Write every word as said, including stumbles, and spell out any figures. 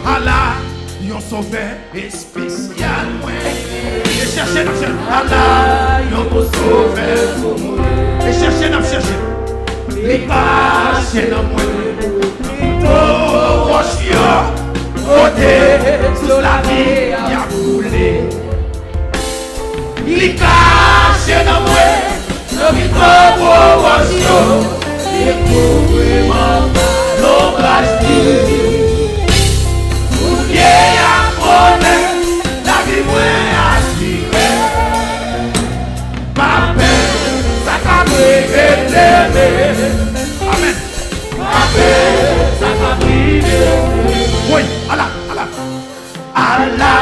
Ala yon sovè espesyal mwen. E chèche n ap chèche. Ala yon bon sovè pou mwen. E chèche n ap chèche. Li kache nan mwen. Pito wòch yo kote sous lavi a koule. Li kache nan mwen, nan pito gwo wòch yo. Li kouvri m anba lonbraj li. Kounye a konnen lavi mwen asire. Pa pè, sa k ap rive demen. Amèn. Pa pè, sa k ap rive. Woy, ala, ala. Ala